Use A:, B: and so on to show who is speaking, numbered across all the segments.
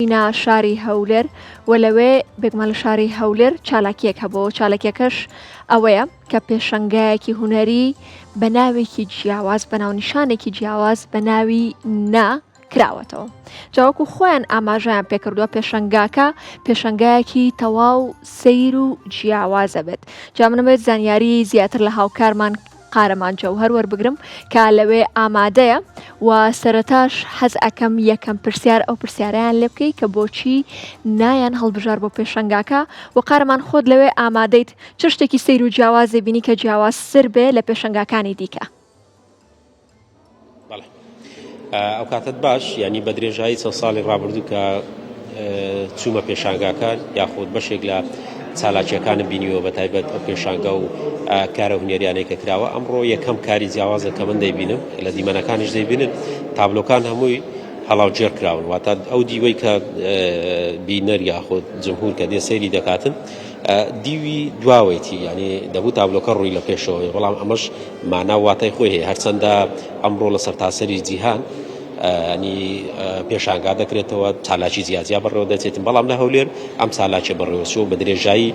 A: چینە شاری هەولێر و لەوێ بێگومان لە شاری هەولێر چالاکیەک هەبوو چالاکیەکەش ئەوەیە کە پێشەنگایەکی هونەری بە ناوێکی جیاواز بە ناونیشانێکی جیاواز بە ناوی نا کراوەتەوە جاوەکو خۆیان ئاماژیان پێکردووە پێشەنگاکە پێشەنگایەکی تەواو سەیر و جیاوازە بێت جا منەوێت زانیاری زیاتر لە هاوکارمان قارەمان جەوهەر وەربگرم کە لەوێ ئامادەیە و سەرەتاش حەز ئەکەم یەکەم پرسیار ئەو پرسیارەیان لێ بکەی کە بۆچی نایان هەڵبژار بۆ پێشەنگاکە و قارەمان خۆت لەوێ ئامادەیت چ شتێکی سەیر و جیاوازی بینی کە جیاوازتر بێ لە پێشەنگاکانی دیکە؟
B: بەڵێ ئەو کاتت باش ینی بە درێژایی چەند ساڵی ڕابردوو کە چوومە پێشانگاکان یاخود بەشێک لە چالاکیەکانم بینیوە بە تایبەت ئەو پێشانگا و کارە هونەریانەی کە کراوە ئەمڕۆ یەکەم کاری جیاوازە کە من دەیبینم لە دیمەنەکانیش دەیبینن تابلۆکان هەمووی هەڵاوگێڕ کراون واتە ئەو دیوەی کە بینەر یاخود جمهور کە دێ سەیری دەکاتن دیوی دواوەیتی یعنی دەبوو تابلۆکە ڕووی لە پێشەوەی بەڵام ئەمەش مانا و واتای خۆی هەیە هەرچەندە ئەمڕۆ لە سەرتاسەری جیهان ینی پێشانگا دەکرێتەوە چالاکی جیاجیا بەڕێوە دەچێتن بەڵام لە هەولێر ئەم چالاکیە بەڕێوەچووە بە درێژایی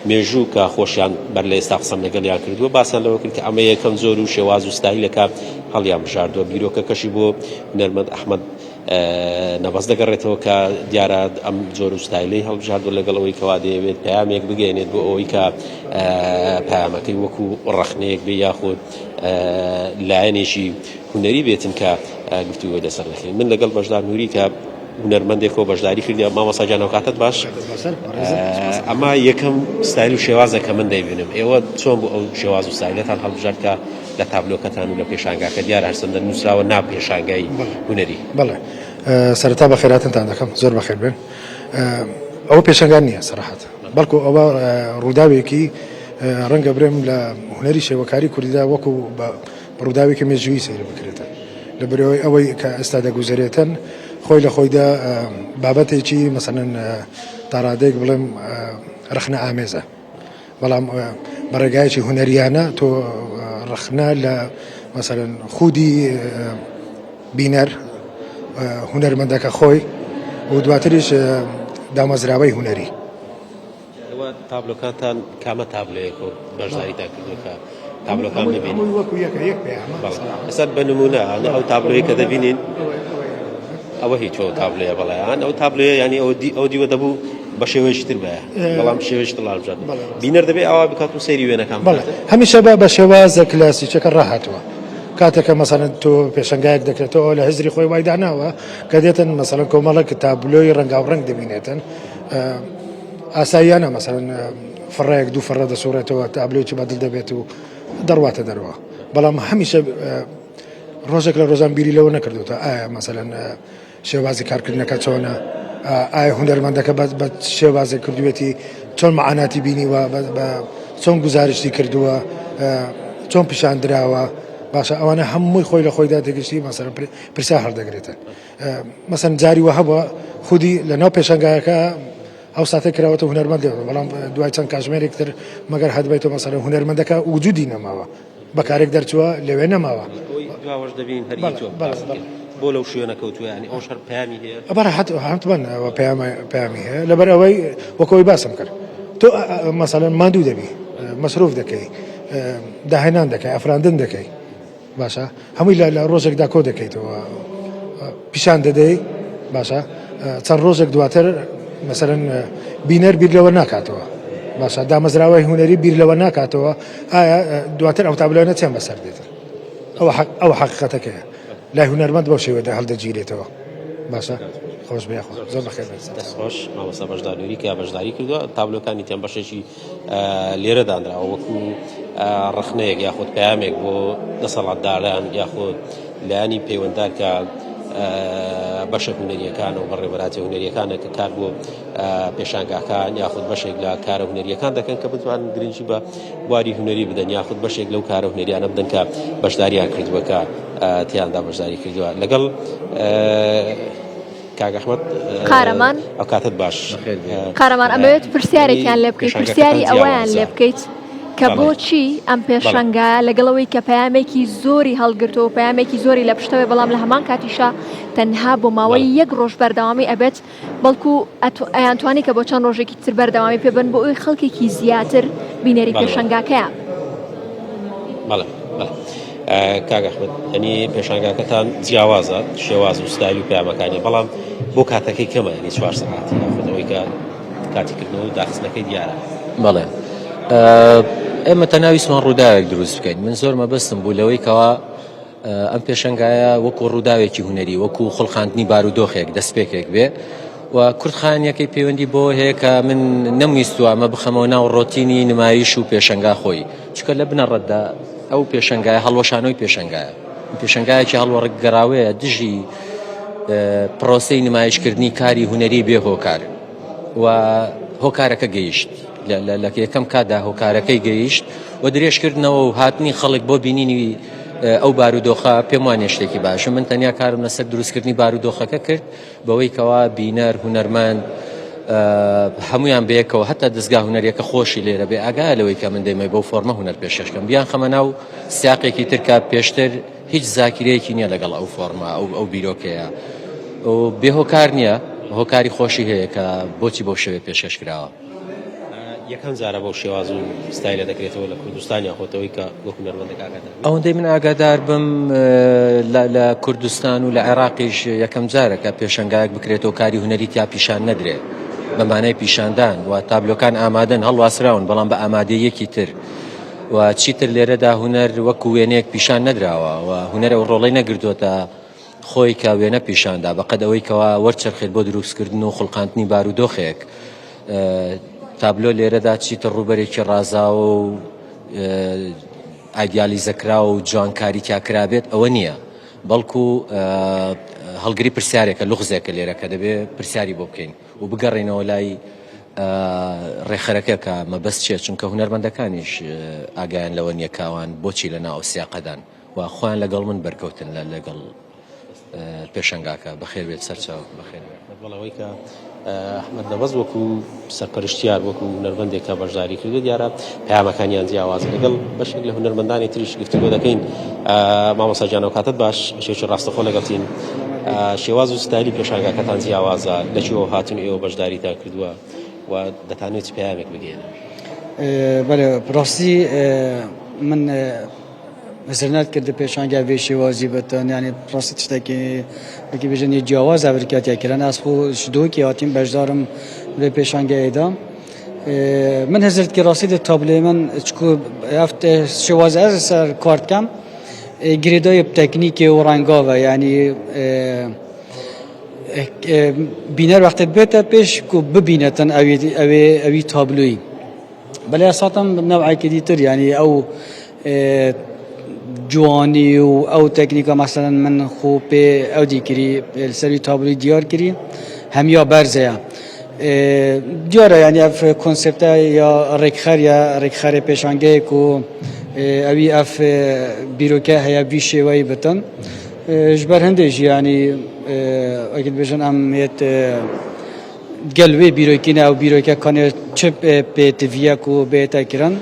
B: مێژوو کە خۆشیان بەر لە ئێستا قسەم لەگەڵیان کردووە باسیان لەوە کرد کە ئەمە یەکەم جۆر و شێواز و ستایلەکە هەڵیان بژاردووە بیرۆکەکەشی بۆ هونەرمەند ئەحمەد نەبەز دەگەڕێتەوە کە دیارە ئەم جۆر و ستایلەی هەڵبژاردووە لەگەڵ ئەوەی کەوا دەیەوێت پەیامێک بگەیەنێت بۆ ئەوەی کە پەیامەکەی وەکو ڕەخنەیەک بێ یاخود لایەنێکی هونەری بێتن کە گفتوگۆی لەسەر دەکەین من لەگەڵ بەشدار نوری کە هونەرمەندێکەوە بەشداری کردی مامۆستا گیان ئەوکاتت باش ئەمە یەکەم ستایل و شێوازە کە من دەیبینم ئێوە چۆن بۆ ئەو شێواز و ستایلەتان هەڵبژارد کە لە تابلۆکەتان و لە پێشانگاکە دیارە هەرچەندە نووسراوە نا پێشانگای هونەری.
C: بەڵێ سەرەتا بەخێراتنتان دەکەم زۆر بەخێر بێن ئەوە پێشانگا نییە سەراحەت بەڵکو ئەوە ڕووداوێکی ڕەنگە برێم لە هونەری شێوەکاری کوردیدا وەکو بە ڕووداوێکی مێژوویی سەیر بکرێتن لە برەوەی ئەوەی کە ئێستا دەگوزەرێتن خۆی لە خۆیدا بابەتێکی مەسەلەن تاڕادەیەک بڵێم ڕەخنە ئامێزە. بەڵام بە ڕێگایەکی هونەریانە تۆ ڕەخنە لە مەسەلەن خودی بینەر هونەرمەندەکە خۆی و دواتریش دامەزراوەی هونەری.
B: ئێوە تابلۆکانتان کامە تابلۆیەک و بەشداریتان کردووە کە تابلۆکان ببینین؟
C: هەمووی وەکو یەکە یەک پەیامە.
B: بەڵێ ئێستا بە نموونە ئەو تابلۆیە کە دەبینین ئەوە هیچ ئەو تابلۆیە بەڵێ ئان ئەو تابلۆیە ینی ئەو دی ئەو دیوە دەبوو بە شێوەیەکی تر بایە بەڵام شێوەیەکی تر هەڵبژارد بینەر دەبێ ئاوا بکات و سەیری وێنەکان
C: بەڵێ هەمیشە بە بە شێوازە کلاسیکەکە ڕاهاتووە کاتێکە مەسەلەن تۆ پێشەنگایەک دەکرێتەوە لە هزری خۆی وای داناوە کە دێتن مەسەلەن کۆمەڵێک تابلۆی ڕەنگاوڕەنگ دەبینێتن ئاساییانە مەسەلەن فڕەیەک دوو فڕە دەسوڕێتەوە تابلۆیەکی بەدڵ دەبێت و دەڕواتە دەرەوە بەڵام هەمیشە ڕۆژێک لە ڕۆژان بیری لەوە نەکردوتە ئایا مەسەلەن شێوازی کارکردنەکە چۆنە ئایا هونەرمەندەکە بە شێوازێک کردوێتی چۆن معاناتی بینیوە چۆن گوزارشتی کردووە چۆن پیشان دراوە باشە ئەوانە هەمووی خۆی لە خۆیدا تێگەشتی مەسەر پرسیار هەڵدەگرێتن مەسەن جاری وە هەبووە خودی لە ناو پێشنگایەکە ئەو ساتە کراوەتە هونەرمەند بەڵام دوای چەند کاژمێرێک تر مەگەر هەتبێتەوە مەسەلەن هونەرمەندەکە وجودی نەماوە بە کارێک دەرچووە لەوێ نەماوە.
B: ئەوەی دواوەش دەبینین هەر ئی تۆ باست کرد بۆ لەو شوێنە کەوتووە یانی ئەوەش هەر پەیامی هەیە؟
C: بەڵێ حەتمەن ئەوە پەیامی هەیە لەبەر ئەوەی وەک ئەوەی باسم کرد تۆ مەسەلەن ماندوو دەبی مەسروف دەکەی داهێنان دەکەی ئەفراندن دەکەی باشە هەمووی لە ڕۆژێکدا کۆ دەکەیتەوە پیشان دەدەی باشە چەند ڕۆژێک دواتر مەسەرەن بینەر بیر لەوە ناکاتەوە باشە دامەزراوەی هوەری بیر لەوە ناکاتەوە ئایا دواتر ئەو تابلۆنە چیان بەسەر دێتن ئەوە ئەو حقیقەتەکەیە لای هونەرمەند بەو شێوەدا هەڵدەگیرێتەوە باشە خۆش بێ زۆر بەخێر
B: دەست خۆش مامۆستا بەشدار نوری کە بەشداری کردووە تابلۆکانی تیان بەشێکی لێرە دانراوە وەکو ڕەخنەیەک یاخود پەیامێک بۆ دەسەڵاتداران یاخود لایەنی پەیوەندار کە بەشە هونەریەکان و بەڕێوەبەراتی هونەریەکانە کە کار بۆ پێشانگاکان یاخود بەشێک لە کارە هونەریەکان دەکەن کە بتوانن گرنگی بە بواری هونەری بدەن یاخود بەشێک لەو کارە هونەریانە بدەن کە بەشداریان کردووە کە تیاندا بەشداری کردووە لەگەڵ کاک ئەحمەد
A: قارەمان
B: ئەو کاتت باش
A: قارەمان ئەمەوێت پرسیارێکیان لێ بکەیت پرسیاری ئەوەیان لێ بکەیت. کە بۆچی ئەم پێشەنگایە لەگەڵ ئەوەی کە پەیامێکی زۆری هەڵگرتووە و پەیامێکی زۆری لە پشتەوەی بەڵام لە هەمان کاتیشا تەنها بۆ ماوەی یەک ڕۆژ بەردەوامی ئەبێت بەڵکو ئەیانتوانی کە بۆ چەند ڕۆژێکی تر بەردەوامی پێ بن بۆ ئەوی خەڵکێکی زیاتر بینەری پێشەنگاکەیان.
B: بەڵێ بەڵێ کاک ئەحمەد یەنی پێشانگاکەتان جیاوازە شێواز و ستایل و پەیامەکانی بەڵام بۆ کاتەکەی کەمە یەنی چوار سەعاتی یاخود ئەوەی کە کاتی کردنەوە و داخستنەکەی دیارە.
D: بەڵێ ئێمە تەنها ویستمان ڕووداوێک دروست بکەین من زۆر مەبەستم بوو لەوەی کەوا ئەم پێشەنگایە وەکو ڕووداوێکی هونەری وەکو خوڵقاندنی بارودۆخێک دەستپێکێک بێ و کورتخانیەکەی پەیوەندی بۆ هەیە کە من نەمویستووە ئەمە بخەمەوە ناو ڕۆتینی نمایش و پێشەنگا خۆی چکە لە بنەڕەتدا ئەو پێشەنگایە هەڵوەشانەوەی پێشەنگایە پێشەنگایەکی هەڵوەڕگەراوەیە دژی پرۆسەی نمایشکردنی کاری هونەری بێ هۆکار و هۆکارەکە گەیشت لە یەکەم کاتدا هۆکارەکەی گەیشت و درێژکردنەوە و هاتنی خەڵک بۆ بینینی ئەو بارودۆخە پێم وانە شتێکی باشە من تەنیا کارم لەسەر دروستکردنی بارودۆخەکە کرد بەوەی کەوا بینەر هونەرمەند هەمویان بەیەکەوە هەتا دەستگا هونەریەکە خۆشی لێرە بێ ئاگایە لەوەی کە من دەیمەوێ بەو فۆرمە هونەر پێشکەش کەم بیان خەمە ناو سیاقێکی تر کە پێشتر هیچ زاکیرەیەکی نییە لەگەڵ ئەو فۆرمە ئەو ئەو بیرۆکەیە بێ هۆکار نییە هۆکاری خۆشی هەیە کە بۆچی بەو شێوەیە پێشکەش کراوە.
B: یەکەم جارە بەو شێواز و ستایلە دەکرێتەوە لە کوردستان یاخۆ ئەوەی کە وەک هونەرمەندێک ئاگادار بی؟
D: ئەوەندەی من ئاگادار بم لە کوردستان و لە عێراقیش یەکەم جارە کە پێشەنگایەک بکرێتەوە کاری هونەری تیا پیشان نەدرێ بە مانای پیشاندان و تابلۆکان ئامادەن هەڵواسراون بەڵام بە ئامادەیەکی تر و چیتر لێرەدا هونەر وەکو وێنەیەک پیشان نەدراوە و هونەر ئەو ڕۆڵەی نەگرتووەتە خۆی کە وێنە پیشاندا بەقەد ئەوەی کەوا وەرچەرخێت بۆ دروستکردن و خوڵقاندنی بارودۆخێک تابلۆ لێرەدا چیتر ڕووبەرێکی ڕازاوە و ئایدیالیزەکراوە و جوانکاری تیا کرابێت ئەوە نییە بەڵکو هەڵگری پرسیارێکە لوغزێکە لێرە کە دەبێ پرسیاری بۆ بکەین و بگەڕێینەوە لای ڕێکخەرەکە کە مەبەست چیە چونکە هونەرمەندەکانیش ئاگایان لەوە نییە کاوان بۆچی لە ناو سیاقەدان و خۆیان لەگەڵ من بەرکەوتن لە لەگەڵ پێشەنگاکە بەخێر بێت سەرچاو بەخێر بێت.
B: بەڵێ ئەوەی کە ئەحمەد نەبەز وەکو سەرپەرشتیار وەکو هونەرمەندێک کە بەشداری کردو دیارە پەیامەکانیان جیاوازە لەگەڵ بەشێک لە هونەرمەندانی تریش گفتوگۆ دەکەین مامۆستا گیان ئەو کاتت باش بەشێکی ڕاستەخۆ لەگەڵتین شێواز و ستایلی پێشانگاکەتان جیاوازە لە کوێوە هاتون ئێوە بەشداریتان کردووە و دەتانەوێت چ پەیامێک بگەیەنن؟
E: بەڵێ ڕاستی من هزر نەدکرد پێشانگا vê şêwazî bitin yanî rastî tiştekî wekî bêjin yê ciyawaz ev hatiye kirin ez xwe ji Duhokê hatîm beşdarim vê pêşangehê de min hizir dikir rastî di tableyê min çiku ev şêwaz ez ser kar dikem girêdayê bi teknîkê û renga ve yanî bîner wextê bête pêş ku bibînetin ewê ewê ewî tabloyî بەلێ ساتم نەوعێکی دیتر یانی ئەو جوانی و ئەو تەکنیکە مەسەلەن من خۆ پێ ئەو دیکری سەری تابلوی دیار کری هەمیا بەرزەیە دیارە یانی ئەف کۆنسێپتە یا ڕێکخەر یا ڕێکخەرێ پێشانگەیەک و ئەوی ئەف بیرۆکە هەیە بی شێوەی بتن ji ber hindê jî yanî wekî dibêjin em yê Gel wê bîrokî ne ew bîroke kanê çi pêtiviye ku bête kirin.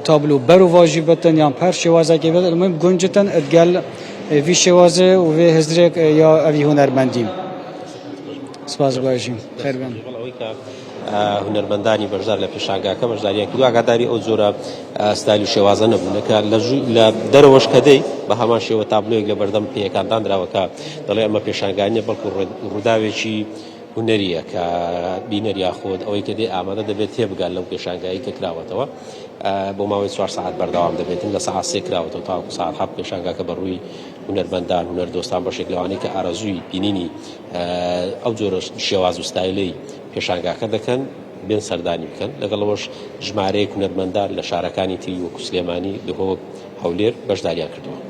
E: Tablo berova jî bitin yan her şêwazekê bitin المهم guncitin gel vî şêwazê û vê hizrê ya evî hunermendî. Spas jî. Xêr bin.
B: هونەرمەندانی بەشدار لە پێشانگاکە بەشداریان کردو ئاگاداری ئەو جۆرە ستایل و شێوازە نەبوون کە لە دەرەوەش کە دەی بە هەمان شێوە تابلۆیەک لە بەردەم پێیەکان دانراوە کە دەڵێ ئەمە پێشانگا نییە بەڵکو ڕووداوێکی هونەریە کە بینەر یاخود ئەوەی کە دێ ئامادە دەبێت تێبگات لەو پێشانگایی کە کراوەتەوە بۆ ماوەی چوار سەعات بەردەوام دەبێتن لە سەعات سێ کراوەتەوە تاوەکو سەعات حەفت پێشانگاکە بە ڕووی هونەرمەندان هونەر دۆستان بەشێک لەوانەی کە ئارەزووی بینینی ئەو جۆرە شێواز و ستایلەی پێشانگاکە دەکەن بێن سەردانی بکەن لەگەڵەوەش ژمارەیەک هونەرمەندان لە شارەکانی تری وەکو سلێمانی دهۆک هەولێر بەشداریان کردووە.